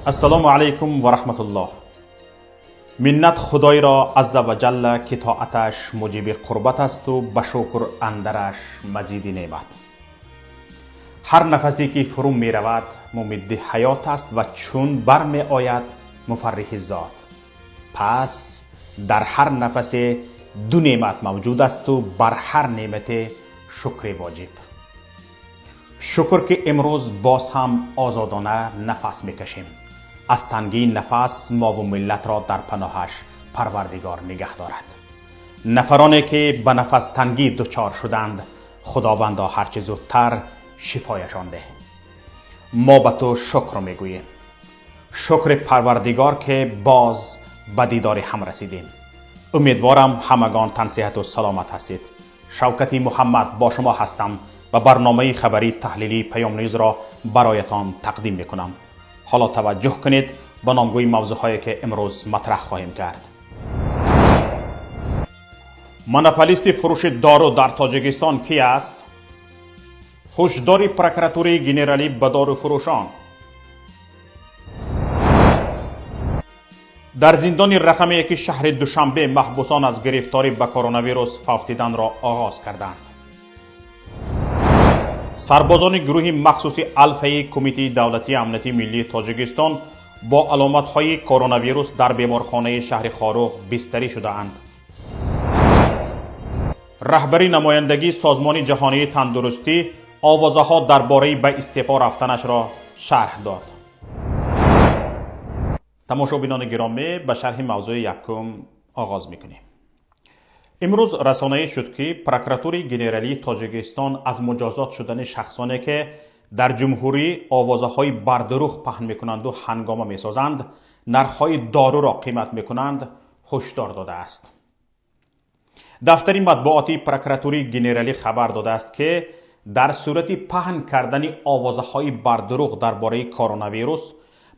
Ассалому алайкум ва раҳматуллоҳ. Миннат Худойро азза ва ҷалла, ки тоаташ муҷиби қурбат асту ба шукр андараш мазиди неъмат. Ҳар нафасе ки фурӯ меравад, мумидди ҳаёт аст ва чун бармеояд, муфарриҳи зот. Пас дар ҳар нафасе ду неъмат мавҷуд асту бар ҳар неъмате шукри воҷиб. Шукр, ки имрӯз боз ҳам озодона нафас мекашем. Аз тангии нафас мову миллатро дар паноҳаш Парвардигор нигаҳ дорад. Нафароне ки ба нафастангӣ дучор шуданд, Худовандо, ҳарчи зудтар шифояшон деҳ. Мо ба ту шукр мегӯем. Шукри Парвардигор, ки боз ба дидори ҳам расидем. Умедворам, ҳамагон тансиҳату саломат ҳастед. Шавкати Муҳаммад бо шумо ҳастам ва барномаи хабарии таҳлилии Паём Ньюзро бароятон тақдим мекунам. Ҳоло таваҷҷӯҳ кунед ба номгӯи мавзӯъҳое, ки имрӯз матраҳ хоҳем кард. Монополисти фурӯши дору дар Тоҷикистон ки аст? Ҳушдори прокуратураи генералӣ ба доруфурӯшон. Дар зиндони рақами яки шаҳри Душанбе маҳбусон аз гирифторӣ ба коронавирус фавтиданро оғоз карданд. Сарбозони гурӯҳи махсуси Алфаи Кумитаи давлатии амнияти миллии Тоҷикистон бо аломатҳои коронавирус дар беморхонаи шаҳри Хоруғ бистарӣ шудаанд. Раҳбари намояндагии Созмони ҷаҳонии тандурустӣ овозаҳо дар бораи ба истеъфо рафтанашро шарҳ дод. Тамошобинони гиромӣ, ба шарҳи мавзӯи якум оғоз мекунем. Имрӯз расонаӣ шуд, ки прокуратураи генералии Тоҷикистон аз муҷозот шудани шахсоне, ки дар ҷумҳурӣ овозаҳои бардурӯғ паҳн мекунанду ҳангома месозанд, нархҳои доруро қимат мекунанд, ҳушдор додааст. Дафтари матбуотии прокуратураи генералӣ хабар додааст, ки дар сурати паҳн кардани овозаҳои бардурӯғ дар бораи коронавирус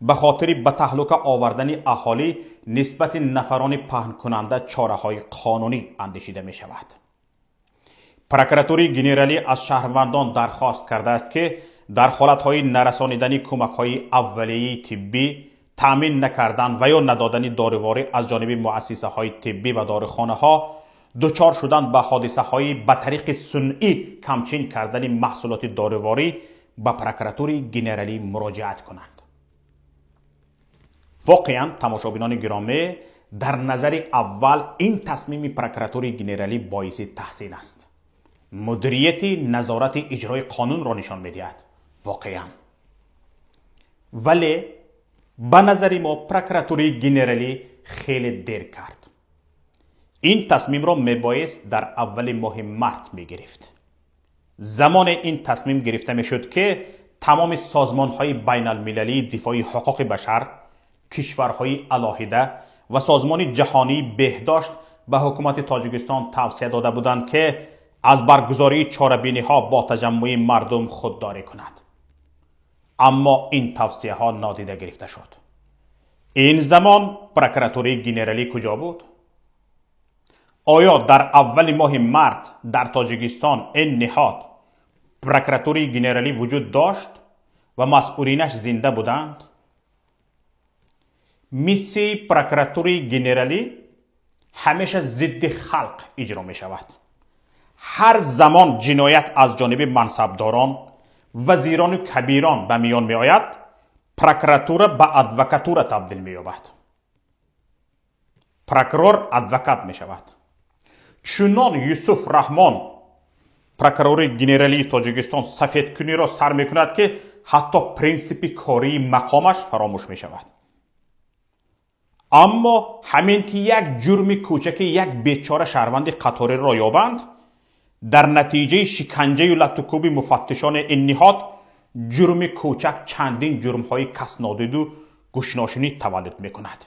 ба хотири ба таҳлука овардани аҳолӣ нисбати нафарони паҳнкунанда чораҳои қонунӣ андешида мешавад. Прокуратураи генералӣ аз шаҳрвандон дархост кардааст, ки дар ҳолатҳои нарасонидани кӯмакҳои аввалияи тиббӣ, таъмин накардан ва ё надодани доруворӣ аз ҷониби муассисаҳои тиббӣ ва дорухонаҳо, дучор шудан ба ҳодисаҳои ба тариқи сунъӣ камчин кардани маҳсулоти доруворӣ ба прокуратураи генералӣ муроҷиат кунанд. Воқеан, тамошобинони гиромӣ, дар назари аввал ин тасмими прокуратураи генералӣ боиси таҳсин аст. Мудирияти назорати иҷрои қонунро нишон медиҳад. Воқеан. Вале ба назари мо прокуратураи генералӣ хеле дер кард. Ин тасмимро мебоист дар аввали моҳи март мегирифт. Замоне ин тасмим гирифта мешуд, ки тамоми созмонҳои байналмилалии дифои ҳуқуқи башар, кишварҳои алоҳида ва Созмони ҷаҳонии беҳдошт ба ҳукумати Тоҷикистон тавсия дода буданд, ки аз баргузории чорабиниҳо бо таҷаммуи мардум худдорӣ кунад. Аммо ин тавсияҳо нодида гирифта шуд. Ин замон прокуратураи генералӣ куҷо буд? Оё дар аввали моҳи март дар Тоҷикистон ин ниҳод прокуратураи генералӣ вуҷуд дошт ва масъулинаш зинда буданд? Миссияи прокуратураи генералӣ ҳамеша зидди халқ иҷро мешавад. Ҳар замон ҷиноят аз ҷониби мансабдорон, вазирону кабирон ба миён меояд, прокуратура ба адвокатура табдил меёбад. Прокурор адвокат мешавад. Чунон Юсуф Раҳмон, прокурори генералии Тоҷикистон, сафедкуниро сар мекунад, ки ҳатто принсипи кории мақомаш фаромӯш мешавад. Аммо ҳамин ки як ҷурми кӯчаки як бечора шаҳрванди қаториро ёбанд, дар натиҷаи шиканҷаю латтукӯби муфаттишони ин ниҳод ҷурми кӯчак чандин ҷурмҳои каснодиду гӯшношунид таваллуд мекунад.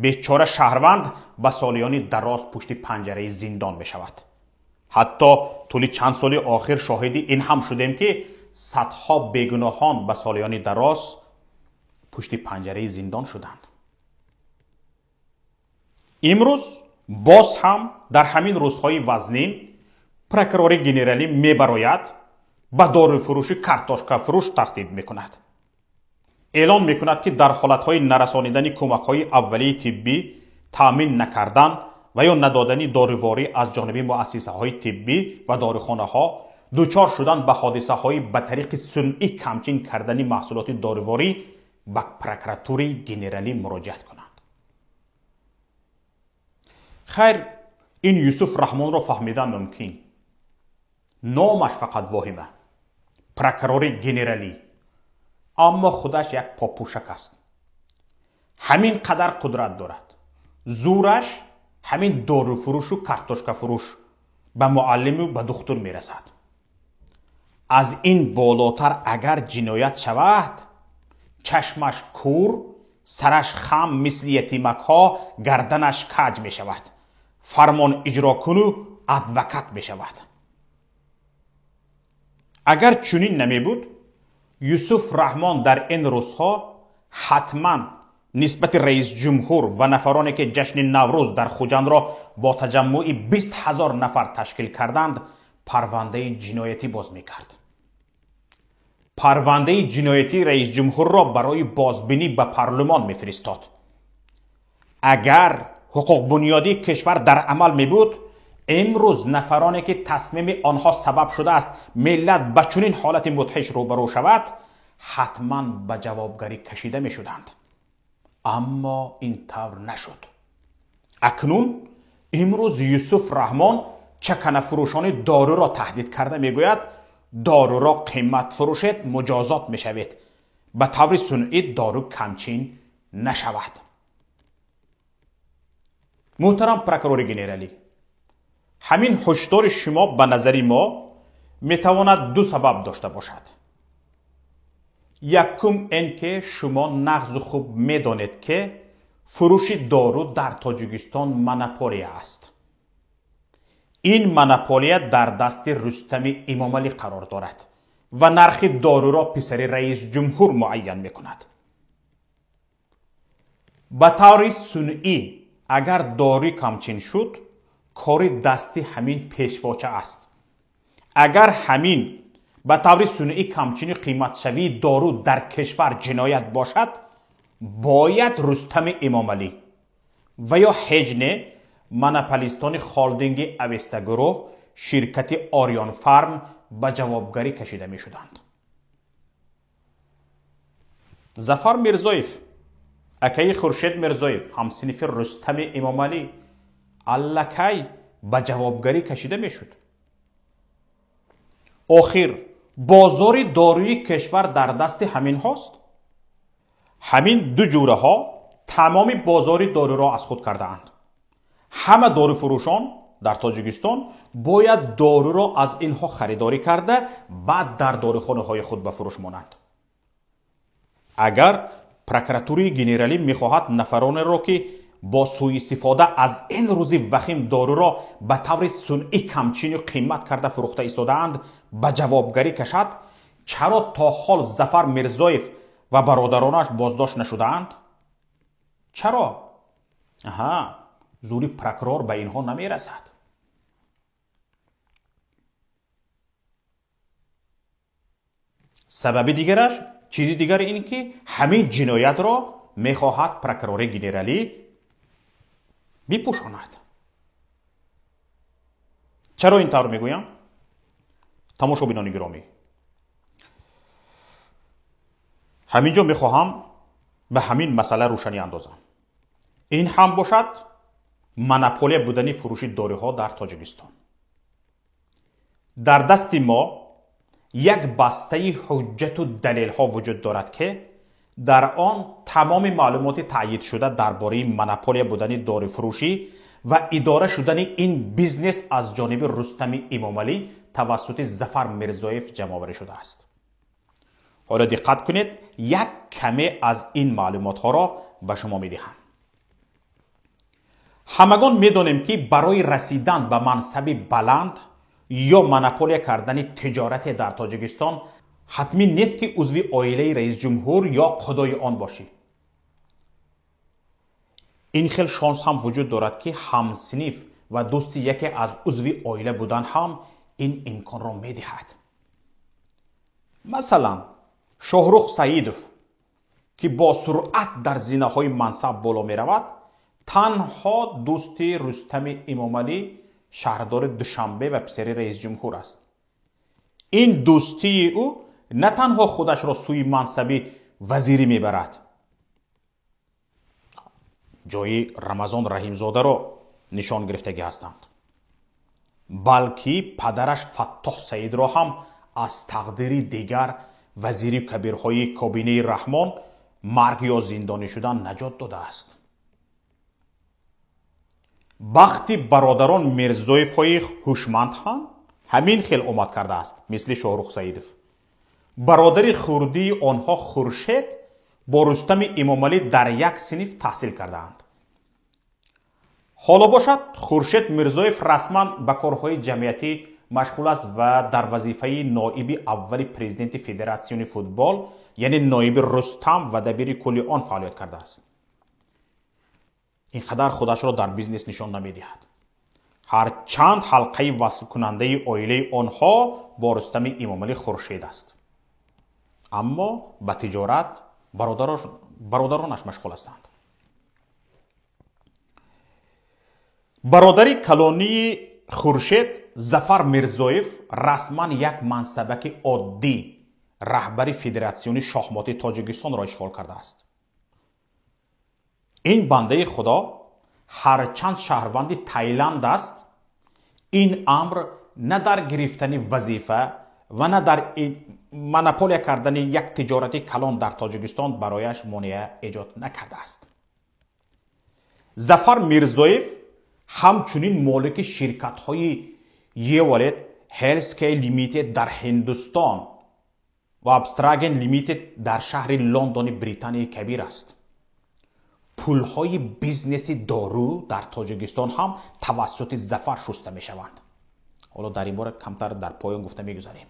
Бечора шаҳрванд ба солиёни дароз пушти панҷараи зиндон мешавад. Ҳатто тӯли чанд соли охир шоҳиди ин ҳам шудем, ки садҳо бегуноҳон ба солиёни дароз пушти панҷараи зиндон шуданд. Имрӯз боз ҳам дар ҳамин рӯзҳои вазнин прокурори генералӣ мебарояд, ба доруфурӯши картошкафурӯш таҳдид мекунад. Эълон мекунад, ки дар ҳолатҳои нарасонидани кӯмакҳои аввалии тиббӣ, таъмин накардан ва ё надодани доруворӣ аз ҷониби муассисаҳои тиббӣ ва дорухонаҳо, дучор шудан ба ҳодисаҳои ба тариқи сунъӣ камчин кардани маҳсулоти доруворӣ ба прокуратураи генералӣ муроҷиат кунанд. Хайр, ин Юсуф Раҳмонро фаҳмидан мумкин. Номаш фақат воҳима. Прокурори генералӣ. Аммо худаш як попӯшак аст. Ҳамин қадар қудрат дорад. Зӯраш ҳамин доруфурӯшу картошкафурӯш ба муаллиму ба духтур мерасад. Аз ин болотар агар ҷиноят шавад, чашмаш кур, сараш хам мисли ятимакҳо, гарданаш каҷ мешавад. Фармон иҷрокуну адвокат мешавад. Агар чунин намебуд, Юсуф Раҳмон дар ин рӯзҳо ҳатман нисбати раисҷумҳур ва нафароне, ки ҷашни Наврӯз дар Хуҷандро бо таҷаммуи 20 ҳазор нафар ташкил карданд, парвандаи ҷиноятӣ боз мекард. Парвандаи ҷиноятии раисҷумҳурро барои бозбинӣ ба парлумон мефиристод. Агар ҳуқуқбунёдии кишвар дар амал мебуд, имрӯз нафароне, ки тасмими онҳо сабаб шудааст миллат ба чунин ҳолати мудҳиш рӯбарӯ шавад, ҳатман ба ҷавобгарӣ кашида мешуданд. Аммо ин тавр нашуд. Акнун имрӯз Юсуф Раҳмон чаканафурӯшони доруро таҳдид карда мегӯяд: доруро қимат фурӯшед, муҷозот мешавед. Ба таври сунъӣ дору камчин нашавад. Муҳтарам прокурори генералӣ, ҳамин ҳушдори шумо ба назари мо метавонад ду сабаб дошта бошад. Якум ин ки шумо нағзу хуб медонед, ки фурӯши дору дар Тоҷикистон монополия аст. Ин монополия дар дасти Рустами Эмомалӣ қарор дорад ва нархи доруро писари раисҷумҳур муайян мекунад. Ба таври сунъӣ агар дору камчин шуд, кори дасти ҳамин пешвоча аст. Агар ҳамин ба таври сунъӣ камчини қиматшавии дору дар кишвар ҷиноят бошад, бояд Рустами Эмомалӣ ва ё ҳеҷ не монополистони холдинги Авестагурӯҳ, ширкати Орион Фарм ба ҷавобгарӣ кашида мешуданд. Зафар Мирзоев, акаи Хуршед Мирзоев, ҳамсинфи Рустами Эмомалӣ, аллакай ба ҷавобгарӣ кашида мешуд. Охир, бозори доруи кишвар дар дасти ҳаминҳост. Ҳамин ду ҷураҳо тамоми бозори доруро аз худ кардаанд. Ҳама доруфурӯшон дар Тоҷикистон бояд доруро аз инҳо харидорӣ карда, баъд дар дорухонаҳои худ ба фурӯш монанд. Агар прокуратураи генералӣ мехоҳад нафаронеро, ки бо сӯистифода аз ин рӯзи вахим доруро ба таври сунъӣ камчину қимат карда фурӯхта истодаанд, ба ҷавобгарӣ кашад, чаро то ҳол Зафар Мирзоев ва бародаронаш боздошт нашудаанд? Чаро? Аҳа, зури прокурор ба инҳо намерасад. Сабаби дигараш, чизи дигар ин ки ҳамин ҷиноятро мехоҳад прокурори генералӣ бипӯшонад. Чаро ин тавр мегӯям? Тамошобинони гиромӣ, ҳамин ҷо мехоҳам ба ҳамин масъала рӯшанӣ андозам. Ин ҳам бошад монополия будани фурӯши доруҳо дар Тоҷикистон. Дар дасти мо як бастаи ҳуҷҷату далелҳо вуҷуд дорад, ки дар он тамоми маълумоти таъйидшуда дар бораи монополия будани доруфурӯшӣ ва идора шудани ин бизнес аз ҷониби Рустами Эмомалӣ тавассути Зафар Мирзоев ҷамъоварӣ шудааст. Ҳоло диққат кунед, як каме аз ин маълумотҳоро ба шумо медиҳам. Ҳамагон медонем, ки барои расидан ба мансаби баланд ё монополия кардани тиҷорате дар Тоҷикистон ҳатмӣ нест, ки узви оилаи раисҷумҳур ё худои он бошӣ. Ин хел шонс ҳам вуҷуд дорад, ки ҳамсиниф ва дӯсти яке аз узви оила будан ҳам ин имконро медиҳад. Масалан, Шоҳрух Саидов, ки бо суръат дар зинаҳои мансаб боло меравад, танҳо дӯсти Рустами Эмомалӣ, шаҳрдори Душанбе ва писари раисҷумҳур аст. Ин дӯстии ӯ на танҳо худашро сӯи мансаби вазирӣ мебарад, ҷои Рамазон Раҳимзодаро нишон гирифтагӣ ҳастанд, балки падараш Фаттоҳ Саидро ҳам аз тақдири дигар вазири кабирҳои кобинаи Раҳмон марг ё зиндонӣ шудан наҷот додааст. Бахти бародарон Мирзоевҳои ҳушманд ҳам ҳамин хел омад кардааст, мисли Шоҳрух Саидов. Бародари хурдии онҳо Хуршед бо Рустами Эмомалӣ дар як синф таҳсил кардаанд. Ҳоло бошад, Хуршед Мирзоев расман ба корҳои ҷамъиятӣ машғул аст ва дар вазифаи ноиби аввали президенти Федератсиони футбол, яъне ноиби Рустам ва дабири кулли он фаъолият кардааст. Ин қадар худашро дар бизнес нишон намедиҳад. Ҳарчанд ҳалқаи васлкунандаи оилаи онҳо бо Рустами Эмомалӣ Хуршед аст, аммо ба тиҷорат бародаронаш машғул ҳастанд. Бародари калонии Хуршед Зафар Мирзоев расман як мансабаки оддӣ, раҳбари Федератсиони шоҳмоти Тоҷикистонро ишғол кардааст. Ин бандаи Худо ҳарчанд шаҳрванди Тайланд аст, ин амр на дар гирифтани вазифа ва на дар монополия кардани як тиҷорати калон дар Тоҷикистон барояш монеа эҷод накардааст. Зафар Мирзоев ҳамчунин молики ширкатҳои Еволет Healthcare Limited дар Ҳиндустон ва Abstragen Limited дар шаҳри Лондони Британияи Кабир аст. Пулҳои бизнеси дору дар Тоҷикистон ҳам тавассути Зафар шуста мешаванд. Ҳоло дар ин бора камтар дар поён гуфта мегузарем.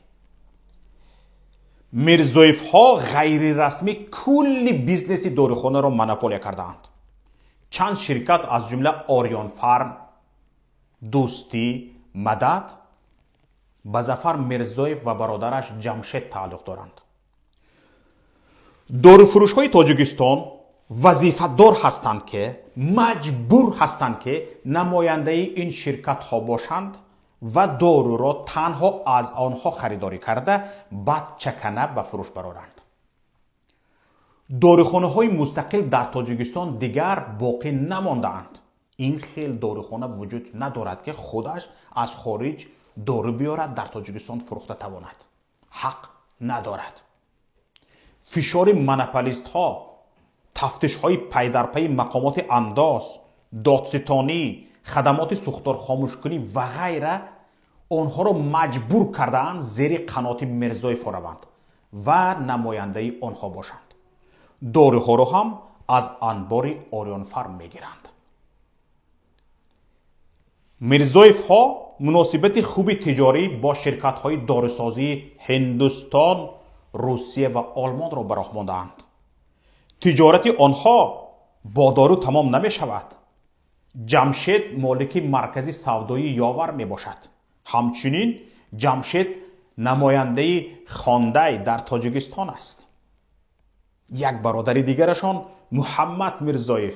Мирзоевҳо ғайрирасмӣ кулли бизнеси дорухонаро монополия кардаанд. Чанд ширкат аз ҷумла Орион Фарм, Дӯстӣ, Мадад ба Зафар Мирзоев ва бародараш Ҷамшед тааллуқ доранд. Доруфурӯшҳои Тоҷикистон вазифадор ҳастанд, ки маҷбур ҳастанд, ки намояндаи ин ширкатҳо бошанд ва доруро танҳо аз онҳо харидорӣ карда, баъд чакана ба фурӯш бароранд. Дорухонаҳои мустақил дар Тоҷикистон дигар боқӣ намондаанд. Ин хел дорухона вуҷуд надорад, ки худаш аз хориҷ дору биёрад, дар Тоҷикистон фурӯхта тавонад. Ҳақ надорад. Фишори монополистҳо, тафтишҳои пайдарпайи мақомоти андоз, додситонӣ, хадамоти сӯхторхомӯшкунӣ ва ғайра онҳоро маҷбур кардаанд зери қаноти Мирзоевҳо раванд ва намояндаи онҳо бошанд. Доруҳоро ҳам аз анбори Орионфарм мегиранд. Мирзоевҳо муносибати хуби тиҷорӣ бо ширкатҳои дорусозии Ҳиндустон, Русия ва Олмонро ба роҳ мондаанд. Тиҷорати онҳо бо дору тамом намешавад. Ҷамшед молики маркази савдои Ёвар мебошад. Ҳамчунин Ҷамшед намояндаи Хондай дар Тоҷикистон аст. Як бародари дигарашон Муҳаммад Мирзоев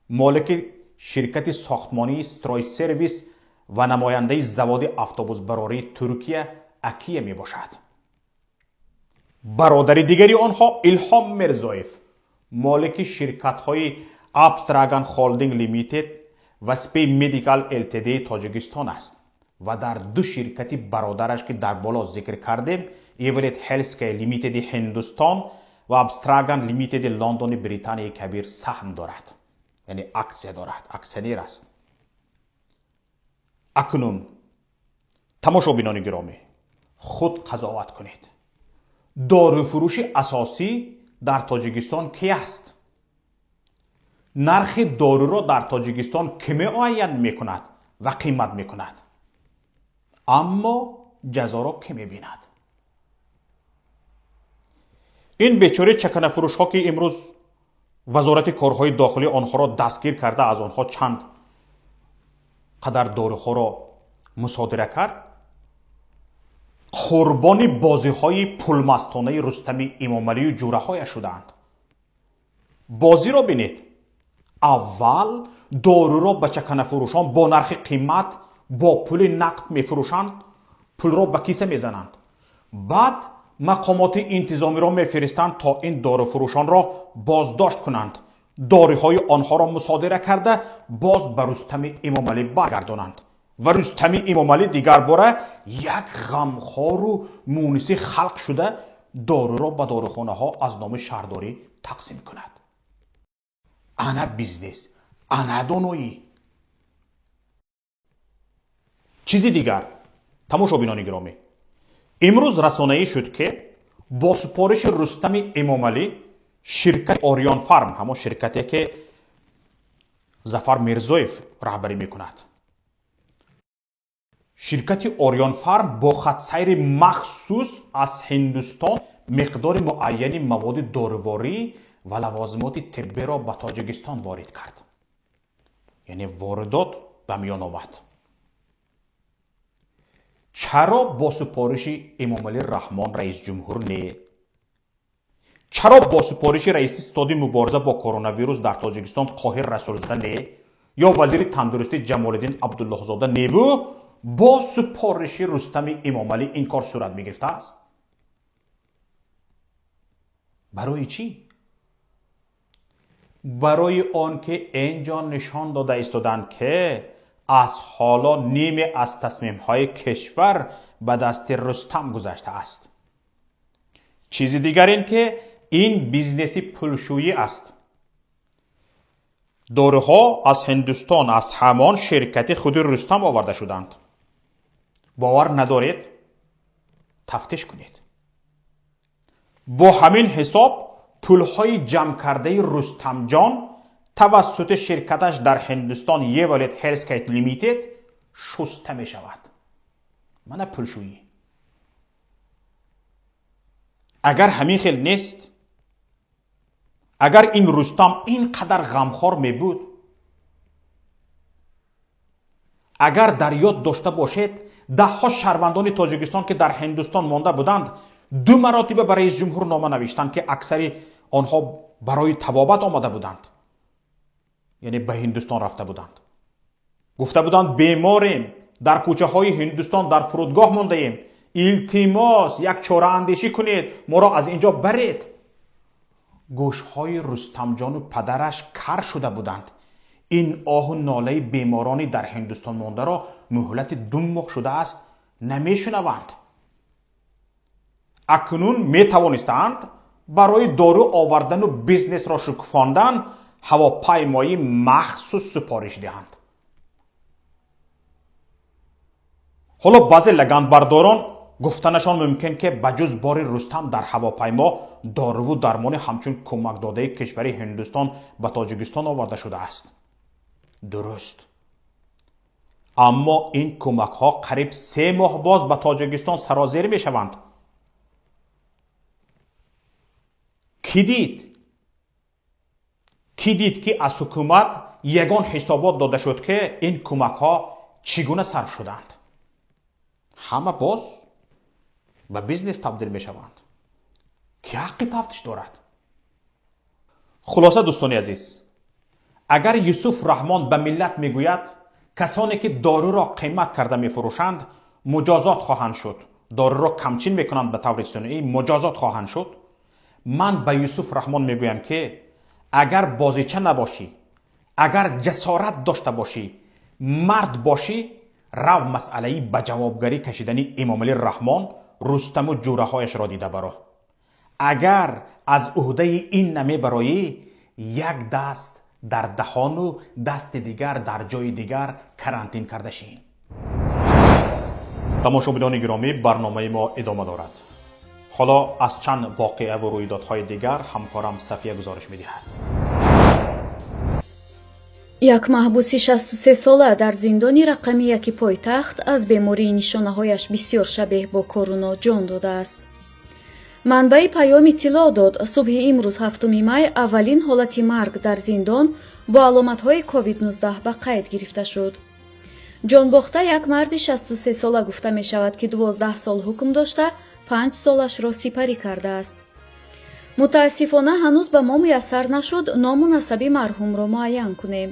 молики ширкати сохтмонии Стройсервис ва намояндаи заводи автобусбарории Туркия Акия мебошад. Бародари дигари онҳо Илҳом Мирзоев молики ширкатҳои Abstragan Holding Limited ва Spey Medical Ltd Тоҷикистон аст ва дар ду ширкати бародараш, ки дар боло зикр кардем, Evolet Healthcare Limited Ҳиндустон ва Abstragan Limited Лондони Британияи Кабир саҳм дорад, яъне аксия дорад, аксионер аст. Акнун тамошобинони гиромӣ, худ қазоват кунед. Доруфурӯши асосӣ дар Тоҷикистон ки аст? Нархи доруро дар Тоҷикистон кӣ муайян мекунад ва қимат мекунад? Аммо ҷазоро кӣ мебинад? Ин бечораи чаканафурӯшҳо, ки имрӯз вазорати корҳои дохилӣ онҳоро дастгир карда, аз онҳо чанд қадар доруҳоро мусодира кард, қурбони бозиҳои пулмастонаи Рустами Эмомалию ҷураҳояш шудаанд. Бозиро бинед. Аввал доруро ба чаканафурӯшон бо нархи қимат бо пули нақд мефурӯшанд, пулро ба киса мезананд. Баъд мақомоти интизомиро мефиристанд то ин доруфурӯшонро боздошт кунанд, доруҳои онҳоро мусодира карда боз ба Рустами Эмомалӣ баргардонанд. Ва Рустами Эмомалӣ дигарбора як ғамхору муниси халқ шуда доруро ба дорухонаҳо аз номи шаҳрдорӣ тақсим кунад. Ана бизнес, ана доноӣ. Чизи дигар, тамошобинони гиромӣ, имрӯз расонаӣ шуд, ки бо супориши Рустами Эмомалӣ ширкати Ориён Фарм, ҳамон ширкате ки Зафар Мирзоев раҳбарӣ мекунад, ширкати Ориён Фарм бо хатсайри махсус аз Ҳиндустон миқдори муайяни маводи доруворӣ ва лавозимоти тиббиро ба Тоҷикистон ворид кард. Яъне воридот ба миён омад. Чаро бо супориши Эмомалӣ Раҳмон раисҷумҳур не? Чаро бо супориши раиси стоди мубориза бо коронавирус дар Тоҷикистон Қоҳир Расулзода не? Ё вазири тандурустӣ Ҷамолиддин Абдуллоҳзода неву бо супориши Рустами Эмомалӣ ин кор сурат мегирифтааст? Барои чӣ? Барои он ки инҷо нишон дода истоданд, ки аз ҳоло ниме аз тасмимҳои кишвар ба дасти Рустам гузаштааст. Чизи дигар ин ки ин бизнеси пулшӯӣ аст. Доруҳо аз Ҳиндустон аз ҳамон ширкати худи Рустам оварда шуданд. Бовар надоред? Тафтиш кунед. Бо ҳамин ҳисоб пулҳои ҷамъкардаи Рустамҷон тавассути ширкаташ дар Ҳиндустон Еволет Хелскейт Лимитед шуста мешавад. Мана пулшӯӣ. Агар ҳамин хел нест, агар ин Рустам ин қадар ғамхор мебуд, агар дар ёд дошта бошед, даҳҳо шаҳрвандони Тоҷикистон ки дар Ҳиндустон монда буданд, ду маротиба ба раисҷумҳур нома навиштанд, ки аксари онҳо барои табобат омада буданд, яъне ба Ҳиндустон рафта буданд. Гуфта буданд беморем, дар кӯчаҳои Ҳиндустон дар фурудгоҳ мондаем, илтимос як чораандешӣ кунед, моро аз инҷо баред. Гӯшҳои Рустамҷону падараш кар шуда буданд. Ин оҳу нолаи беморони дар Ҳиндустон мондаро муҳлати 2 моҳ шудааст намешунаванд. Акнун метавонистанд барои дору овардану бизнесро шукуфондан ҳавопаймои махсус супориш диҳанд. Ҳоло баъзе лаганбардорон гуфтанашон мумкин ки ба ҷуз бори Рустам дар ҳавопаймо доруву дармони ҳамчун кӯмакдодаи кишвари Ҳиндустон ба Тоҷикистон оварда шудааст. Дуруст. Аммо ин кӯмакҳо қариб 3 моҳ боз ба Тоҷикистон сарозер мешаванд. Кӣ дид? Кӣ дид ки аз ҳукумат ягон ҳисобот дода шуд, ки ин кӯмакҳо чӣ гуна сарф шуданд? Ҳама боз ба бизнес табдил мешаванд. Ки ҳаққи тафтиш дорад? Хулоса дӯстони азиз, агар Юсуф Раҳмон ба миллат мегӯяд, касоне ки доруро қимат карда мефурӯшанд муҷозот хоҳанд шуд, доруро камчин мекунанд ба таври сунъӣ муҷозот хоҳанд шуд, ман ба Юсуф Раҳмон мегӯям ки агар бозича набошӣ, агар ҷасорат дошта бошӣ, мард бошӣ, рав масъалаи ба ҷавобгарӣ кашидани Эмомалӣ Раҳмон Рустаму ҷураҳояшро дида баро. Агар аз уҳдаи ин намебароӣ, як даст дар даҳону дасти дигар дар ҷои дигар карантин карда шин. Тамошобинони гиромӣ, барномаи мо идома дорад. Ҳоло аз чанд воқеаву рӯйдодҳои дигар ҳамкорам Сафия гузориш медиҳад. Як маҳбуси 63-сола дар зиндони рақами 1 пойтахт аз бемории нишонаҳояш бисёр шабеҳ бо коруно ҷон додааст. Манбаи паём иттилоъ дод, субҳи имрӯз 7 май аввалин ҳолати марг дар зиндон бо аломатҳои COVID-19 ба қайд гирифта шуд. Ҷонбохта як марди 63-сола гуфта мешавад, ки 12 сол ҳукм дошта, 5 солашро сипарӣ кардааст. Мутаассифона, ҳанӯз ба мо муяссар нашуд ному насаби марҳумро муайян кунем.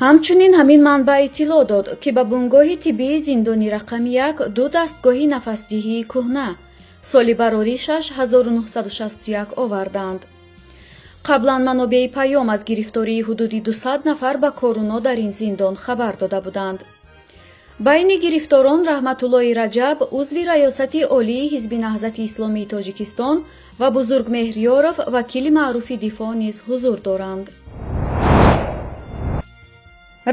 Ҳамчунин ҳамин манбаъ иттилоъ дод, ки ба бунгоҳи тиббии зиндони рақами 1 ду дастгоҳи нафасдиҳии кӯҳна соли бароришаш 1961 оварданд. Қаблан манобеи Паём аз гирифтории ҳудуди 200 нафар ба коруно дар ин зиндон хабар дода буданд. Байни гирифторон Раҳматуллои Раҷаб, узви Раёсати Олии Ҳизби Наҳзати Исломии Тоҷикистон, ва Бузургмеҳр Ёров, вакили маъруфи дифоъ, низ ҳузур доранд.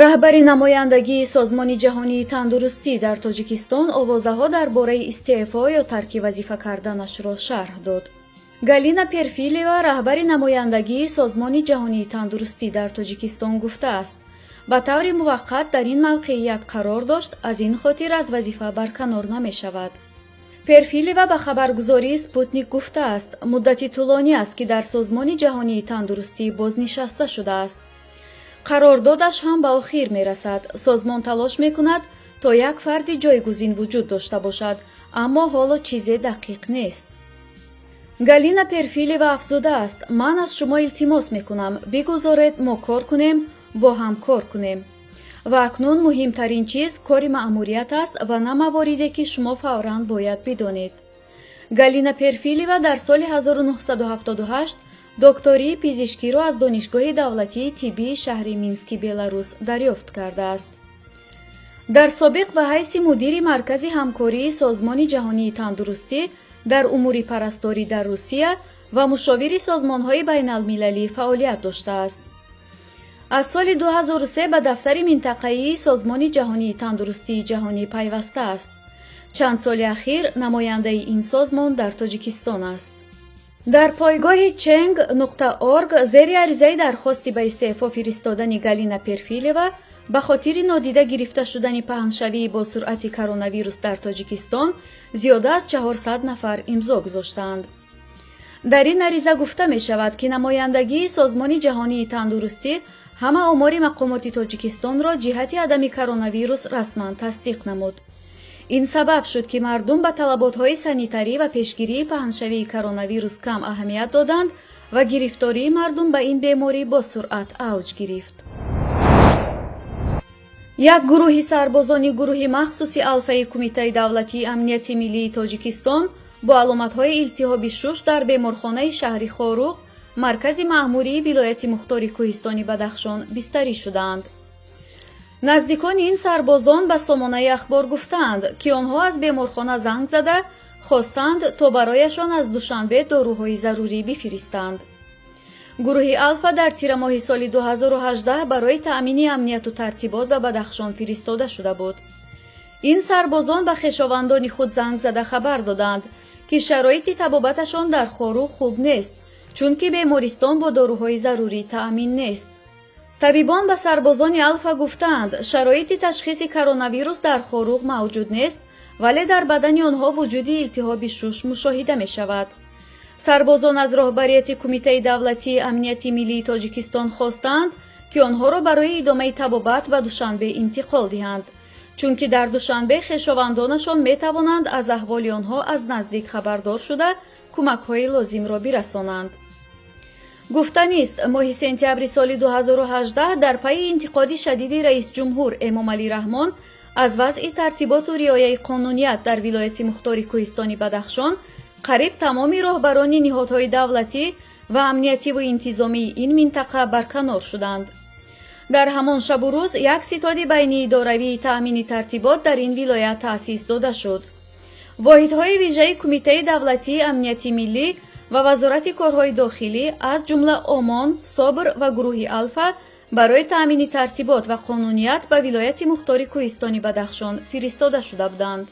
Раҳбари намояндагии Созмони Ҷаҳонии Тандурустӣ дар Тоҷикистон овозаҳо дар бораи истеъфо ё тарки вазифа карданашро шарҳ дод. Галина Перфилева, раҳбари намояндагии Созмони Ҷаҳонии Тандурустӣ дар Тоҷикистон, гуфтааст, ба таври муваққат дар ин мавқеият қарор дошт, аз ин хотир аз вазифа барканор намешавад. Перфилева ба хабаргузории Спутник гуфтааст, муддати тӯлонӣ аст, ки дар Созмони Ҷаҳонии Тандурустӣ бознишаста шудааст. Қарордодаш ҳам ба охир мерасад. Созмон талош мекунад, то як фарди ҷойгузин вуҷуд дошта бошад, аммо ҳоло чизе дақиқ нест. Галина Перфилева афзудааст: «Ман аз шумо илтимос мекунам, бигузоред мо кор кунем, бо ҳам кор кунем. Ва акнун муҳимтарин чиз кори маъмурият аст ва на мавориде, ки шумо фавран бояд бидонед». Галина Перфилева дар соли 1978 доктории пизишкиро аз Донишгоҳи давлатии тиббии шаҳри Мински Беларус дарёфт кардааст. Дар собиқ ба ҳайси мудири Маркази ҳамкории Созмони Ҷаҳонии Тандурустӣ дар умури парасторӣ дар Русия ва мушовири созмонҳои байналмилалӣ фаъолият доштааст. Аз соли 2003 ба дафтари минтақаии Созмони Ҷаҳонии Тандурустии Ҷаҳонӣ пайваста аст. Чанд соли ахир намояндаи ин созмон дар Тоҷикистон аст. Дар пойгоҳи Change.org зери аризаи дархости ба истеъфо фиристодани Галина Перфилева ба хотири нодида гирифта шудани паҳншавии бо суръати коронавирус дар Тоҷикистон зиёда аз 400 нафар имзо гузоштаанд. Дар ин ариза гуфта мешавад, ки намояндагии Созмони Ҷаҳонии Тандурустӣ ҳама омори мақомоти Тоҷикистонро ҷиҳати адами коронавирус расман тасдиқ намуд. Ин сабаб шуд, ки мардум ба талаботҳои санитарӣ ва пешгирии паҳншавии коронавирус кам аҳамият доданд ва гирифтории мардум ба ин беморӣ бо суръат авҷ гирифт. Як гурӯҳи сарбозони гурӯҳи махсуси Алфаи Кумитаи давлатии амнияти миллии Тоҷикистон бо аломатҳои илтиҳоби шуш дар беморхонаи шаҳри Хоруғ, маркази маъмурии вилояти мухтори кӯҳистони Бадахшон, бистарӣ шудаанд. Наздикони ин сарбозон ба сомонаи Ахбор гуфтаанд, ки онҳо аз беморхона занг зада хостанд, то барояшон аз Душанбе доруҳои зарурӣ бифиристанд. Гурӯҳи Алфа дар тирамоҳи соли 2018 барои таъмини амнияту тартибот ба Бадахшон фиристода шуда буд. Ин сарбозон ба хешовандони худ занг зада хабар доданд, ки шароити табобаташон дар Хоруғ хуб нест, чунки бемористон бо доруҳои зарурӣ таъмин нест. Табибон ба сарбозони Алфа гуфтаанд, шароити ташхиси коронавирус дар Хоруғ мавҷуд нест, вале дар бадани онҳо вуҷуди илтиҳоби шуш мушоҳида мешавад. Сарбозон аз роҳбарияти Кумитаи давлатии амнияти миллии Тоҷикистон хостаанд, ки онҳоро барои идомаи табобат ба Душанбе интиқол диҳанд, чунки дар Душанбе хешовандонашон метавонанд аз аҳволи онҳо аз наздик хабардор шуда, кӯмакҳои лозимро бирасонанд. Гуфтанист, моҳи сентябри соли 2018 дар пайи интиқоди шадиди раисҷумҳур Эмомалӣ Раҳмон аз вазъи тартиботу риояи қонуният дар вилояти мухтори кӯҳистони Бадахшон қариб тамоми роҳбарони ниҳодҳои давлатӣ ва амниятиву интизомии ин минтақа барканор шуданд. Дар ҳамон шабу рӯз як ситоди байниидоравии таъмини тартибот дар ин вилоят таъсис дода шуд. Воҳидҳои вижаи Кумитаи давлатии амнияти миллӣ ва Вазорати корҳои дохилӣ, аз ҷумла ОМОН, СОБР ва гурӯҳи Алфа, барои таъмини тартибот ва қонуният ба вилояти мухтори кӯҳистони Бадахшон фиристода шуда буданд.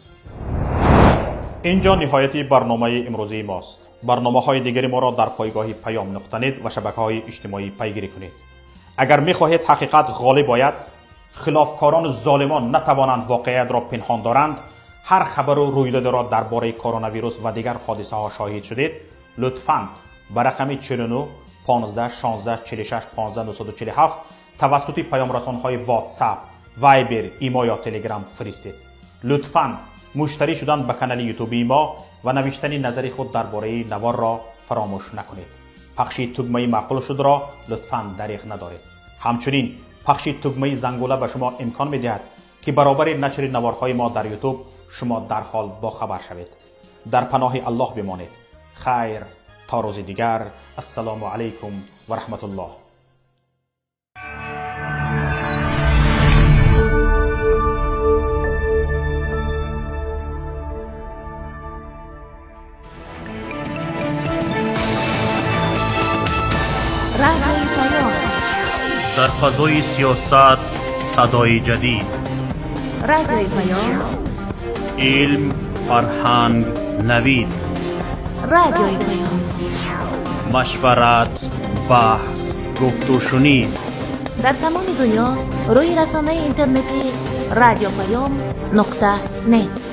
Инҷо ниҳояти барномаи имрӯзии мост. Барномаҳои дигари моро дар пойгоҳи Паём.нет ва шабакаҳои иҷтимоӣ пайгирӣ кунед. Агар мехоҳед ҳақиқат ғолиб ояд, хилофкорону золимон натавонанд воқеиятро пинҳон доранд, ҳар хабару рӯйдодеро дар бораи коронавирус ва дигар ҳодисаҳо шоҳид шудед, лутфан ба рақами 49 15 16 46 15 947 тавассути паёмрасонҳои WhatsApp, Viber, Имо ё Telegram фиристед. Лутфан муштарӣ шудан ба канали ютубии мо ва навиштани назари худ дар бораи наворро фаромӯш накунед. Пахши тугмаи маъқул шудро лутфан дариғ надоред. Ҳамчунин пахши тугмаи зангула ба шумо имкон медиҳад, ки баробари нашри наворҳои мо дар Ютуб шумо дарҳол бохабар шавед. Дар паноҳи Аллоҳ бимонед. Хайр, то рӯзи дигар. Ассалому алайкум ва раҳматуллоҳ. Дар фазои сиёсат садои ҷадид, Радиои Паём, илм, фарҳанг, навид, Радиои Паём, машварат, баҳс, гуфтушунид. Дар тамоми дунё рӯи расонаи интернетии Радио Паём нуқта нет.